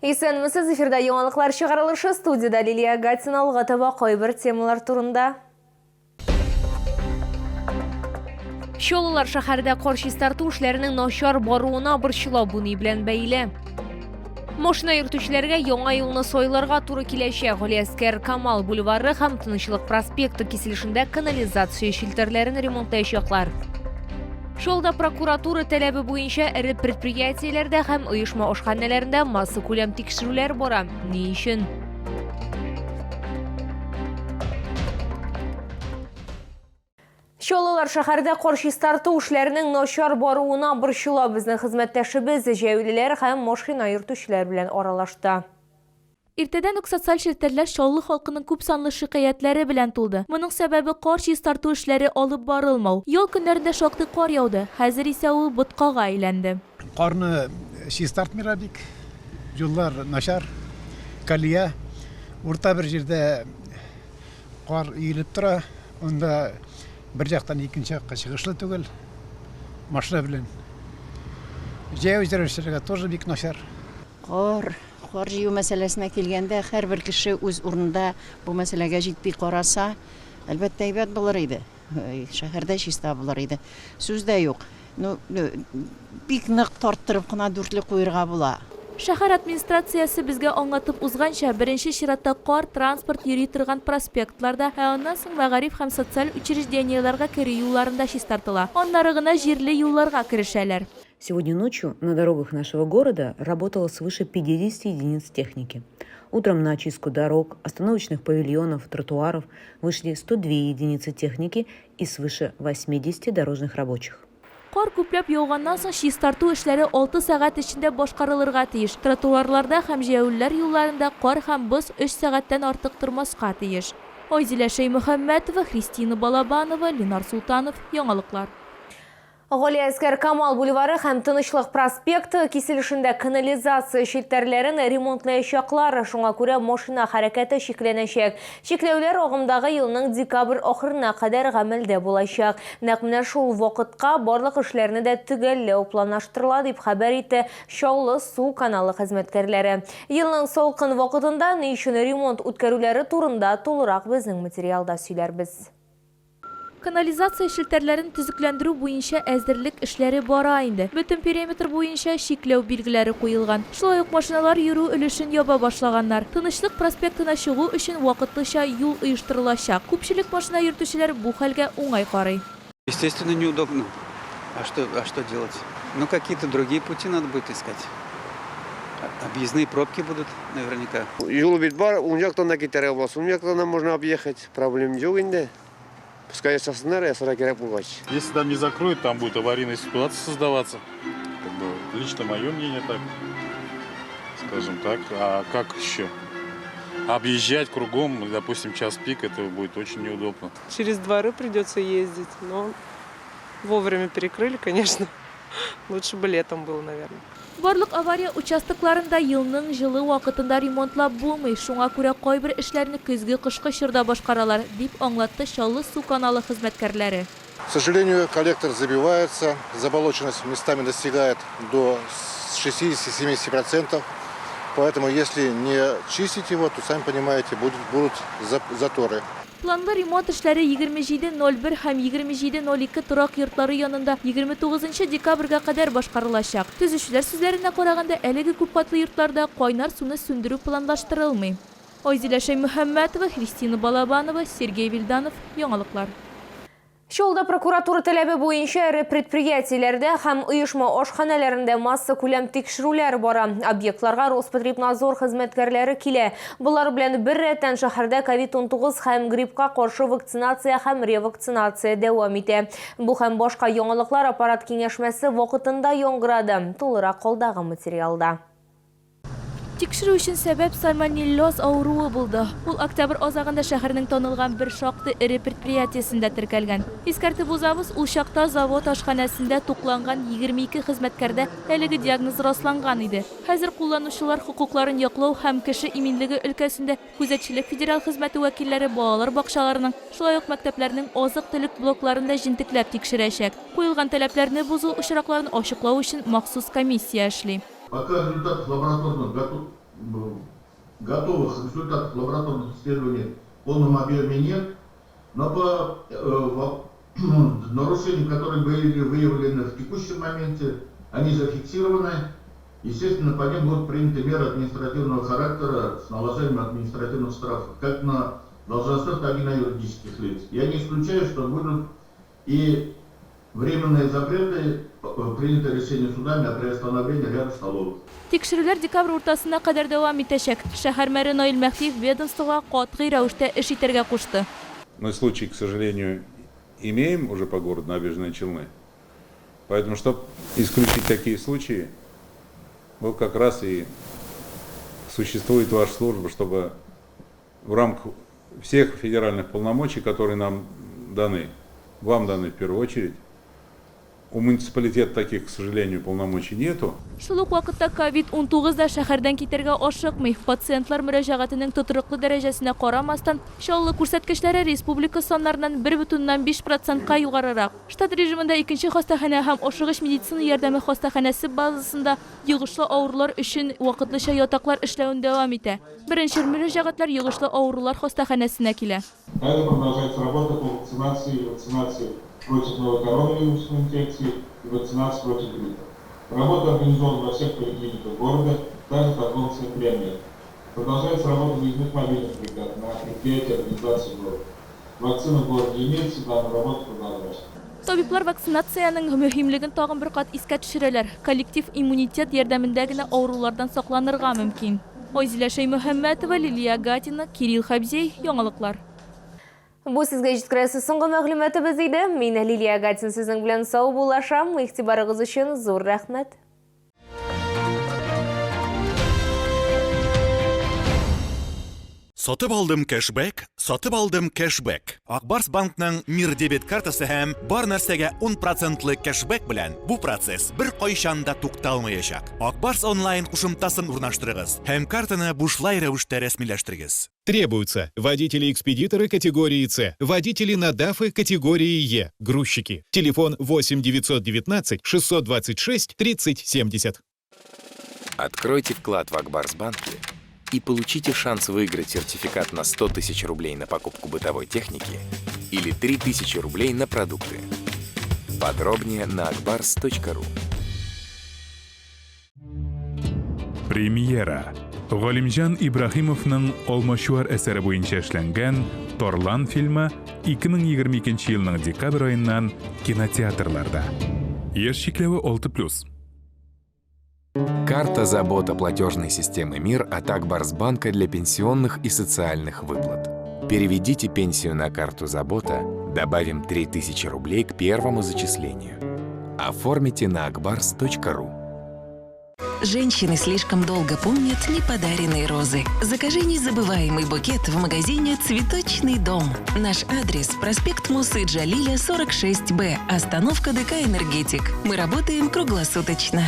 Исәнмесез, эфирда яңалыклар чыгарылышы, студиядә Лилия Гатина. Алга таба кайбер темалар турында. Чаллылар шәһәрдә кар чистарту эшләренең начар баруына борчыла, бу ни белән бәйле? Машина йөртүчеләргә яңа юлны сайларга туры киләчәк. Галиәскәр Камал бульвары һәм Тынычлык проспекты киселешендә канализация челтәрләрен ремонтлаячаклар. Чаллыда прокуратура таләбе буенча эре предприятиеләрдә һәм оешма ашханәләрендә массакүләм тикшерүләр бара. Ни өчен? Чаллылар шәһәрдә кар чистарту эшләренең начар баруына борчыла. Безнең хезмәттәшебез җәяүлеләр һәм машина йөртүчеләр белән аралашты. Иртәдән үк социаль челтәрләр Чаллы халкының күпсанлы шикаятьләре белән тулды. Моның сәбәбе, кар чистарту эшләре алып барылмау. Ял көннәрендә шактый кар яуды, хәзер исә ул боткага әйләнде. Карны чистартмыйлар бик, юллар начар, колея, урта бер җирдә кар өелеп тора, анда бер яктан икенче якка чыгышлы түгел машина белән. Җәяү йөрүчеләргә тоже бик начар. Кар, кар җыю мәсьәләсенә килгәндә, һәрбер кеше үз урынында бу мәсьәләгә җитди караса, әлбәттә, әйбәт булыр иде. Шәһәрдә чиста булыр иде. Сүз дә юк. Ну, бик нык тарттырып кына дүртле куерга була. Шәһәр администрациясе безгә аңлатып узганча, беренче чиратта кар транспорт йөри торган проспектларда, ә аннан соң мәгариф һәм социаль учреждениеләргә керү юлларында чистартыла. Аннары гына җирле юлларга керешәләр. Сегодня ночью на дорогах нашего города работало свыше 50 единиц техники. Утром на очистку дорог, остановочных павильонов, тротуаров вышли 102 единицы техники и свыше 80 дорожных рабочих. Кар күпләп яуганнан соң чистарту эшләре алты сәгать эчендә башкарылырга тиеш. Тротуарларда һәм җәяүлеләр юлларында кар һәм боз өч сәгатьтән артык тормаска тиеш. Айзилә Шәймөхәммәтова, Христина Балабанова, Ленар Солтанов, Яңалыклар. Галиәсгар Камал бульвары һәм Тынычлык проспекты киселешендә канализация челтәрләрен ремонтлаячаклар, шуңа күрә машина хәрәкәте чикләнәчәк. Чикләүләр агымдагы елның декабрь ахырына кадәр гамәлдә булачак. Нәкъ менә шул вакытка барлык эшләрне дә төгәлләү планлаштырыла, дип хәбәр итте Чаллы су каналы хезмәткәрләре. Елның салкын вакытында ни өчен ремонт үткәрүләре турында тулырак безнең материалда сөйләрбез. Канализация челтәрләрен төзекләндерү буенча әзерлек эшләре бара инде. Бөтен периметр буенча чикләү билгеләре куелган. Шулай ук машиналар йөрү өлешен яба башлаганнар. Тынычлык проспектына чыгу өчен вакытлыча юл оештырылачак. Күпчелек машина йөртүчеләр бу хәлгә уңай карый. Естественно, неудобно. А что, а что делать? Ну, какие-то другие пути надо будет искать. Объездные пробки будут наверняка. Юл бит бар, уң яктан да китәргә була, сул яктан да можно объехать. Проблем юк инде. Пускай ясасыннар, ясарга кирәк булгач. Если там не закроют, там будет аварийная ситуация создаваться. Как бы, лично мое мнение так, скажем так. А как еще? Объезжать кругом, допустим, час пик, это будет очень неудобно. Через дворы придется ездить, но вовремя перекрыли, конечно. Лучше бы летом было, наверное. Барлык авария участокларын да елның җылы вакытында ремонтлап булмый, шуңа күрә кайбер эшләрне көзге-кышкы чорда башкаралар, дип аңлатты Чаллы су каналы хезмәткәрләре. К сожалению, коллектор забивается, заболоченность местами достигает до 60-70 процентов. Поэтому, если не чистить его, то, сами понимаете, будут, будут заторы. Планлы ремонт эшләре 27.01 һәм 27.02 торак йортлары янында 29 нчы декабрьгә кадәр башкарылачак. Төзүчеләр сүзләренә караганда, әлеге күпкатлы йортларда кайнар суны сүндерү планлаштырылмый. Айзилә Шәймөхәммәтова, Христина Балабанова, Сергей Вильданов, Яңалыклар. Чаллыда прокуратура таләбе буенча эре предприятиеләрдә һәм оешма ашханәләрендә массакүләм тикшерүләр бара. Объектларга Роспотребнадзор хезмәткәрләре килә. Болар белән беррәттән шәһәрдә ковид-19 һәм гриппка каршы вакцинация һәм ревакцинация дәвам итә. Бу һәм башка яңалыклар аппарат киңәшмәсе вакытында яңгырады. Тулырак алдагы материалда. Тикшерү өчен сәбәп сальмонеллез авыруы булды. Ул октябрь азагында шәһәрнең танылган бер шактый эре предприятиесендә теркәлгән. Искәртеп узабыз, ул чакта завод ашханәсендә тукланган 22 хезмәткәрдә әлеге диагноз расланган иде. Хәзер кулланучылар хокукларын яклау һәм кеше иминлеге өлкәсендә күзәтчелек федераль хезмәте вәкилләре балалар бакчаларының, шулай ук мәктәпләрнең азык-төлек блокларын да җентекләп тикшерәчәк. Куелган таләпләрне бозу очракларын ачыклау өчен махсус комиссия эшли. Пока результат лабораторных готов. Готовых результатов лабораторных исследований в полном объеме нет, но по нарушениям, которые были выявлены в текущем моменте, они зафиксированы. Естественно, по ним будут приняты меры административного характера с наложением административных штрафов как на должностных, так и на юридических лиц. Я не исключаю, что будут и временные запреты, принято решение судами о приостановлении ряда столовых. Тикшерүләр декабрь уртасына кадәр дәвам итәчәк. Шәһәр мэры Наил Мәһдиев ведомствога катгый рәвештә эш итәргә кушты. Мы случай, к сожалению, имеем уже по городу Набережные Челны. Поэтому, чтобы исключить такие случаи, вот как раз и существует ваша служба, чтобы в рамках всех федеральных полномочий, которые нам даны, вам даны в первую очередь, у муниципалитета таких, к сожалению, полномочий нету. Шул ук вакытта ковид-19 да шәһәрдән китәргә ашыкмый. Пациентлар мөрәҗәгатенең тотрыклы дәрәҗәсенә карамастан, Чаллы күрсәткечләре республика саннарыннан 1,5 процентка югарырак. Штат режимында икенче хастаханә һәм ашыгыч медицина ярдәме хастаханәсе базасында йогышлы авырулар өчен вакытлыча ятаклар эшләвен дәвам итә. Беренчел мөрәҗәгатьләр йогышлы авырулар хастаханәсенә килә. Также продолжается работа по вакцинации и вакцинации против новой коронавирусной инфекции и вакцинации против гриппа. Работа организована во всех поликлиниках города, также в торговом центре «Амир». Продолжается работа выездных мобильных бригад на предприятия организации города. Вакцина в городе имеется, данную работу продолжается. Табиблар вакцинациянең мөһимлеген тагын бер кат искә төшерәләр. Коллектив иммунитет ярдәмендә генә авырулардан сакланырга мөмкин. Айзилә Шәймөхәммәтова, Лилия Гатина, Кирилл Хәбзей, Яңалыклар. Бу сезгә җиткерәсе соңгы мәгълүматыбыз иде. Мин Лилия Гатин сезнең белән саубуллашам. Игътибарыгыз өчен зур рәхмәт. Сатып алдым кэшбэк, сатып алдым кэшбэк. Ак Барс банкның Мир дебет картасы һәм бар нәрсәгә 10 процентлы кэшбэк белән бу процесс беркайчан да тукталмаячак. Ак Барс онлайн кушымтасын урнаштырыгыз һәм картаны бушлай рәвештә рәсмиләштерегез. Требуются водители-экспедиторы категории С, водители на ДАФы категории Е, грузчики. Телефон 8 919 626 30 70. Откройте вклад в Ак Барс Банке и получите шанс выиграть сертификат на 100 тысяч рублей на покупку бытовой техники или 3000 рублей на продукты. Подробнее на akbars.ru. Премьера. Галимҗан Ибраһимовның Алмачуар әсәре буенча эшләнгән Тарлан фильмы 2022 елның декабрь аеннан кинотеатрларда. Яшь чикләве 6+. Карта «Забота» платежной системы МИР от Ак Барс Банка для пенсионных и социальных выплат. Переведите пенсию на карту «Забота», добавим 3000 рублей к первому зачислению. Оформите на akbars.ru. Женщины слишком долго помнят неподаренные розы. Закажи незабываемый букет в магазине «Цветочный дом». Наш адрес – проспект Мусы Джалиля, 46Б, остановка ДК «Энергетик». Мы работаем круглосуточно.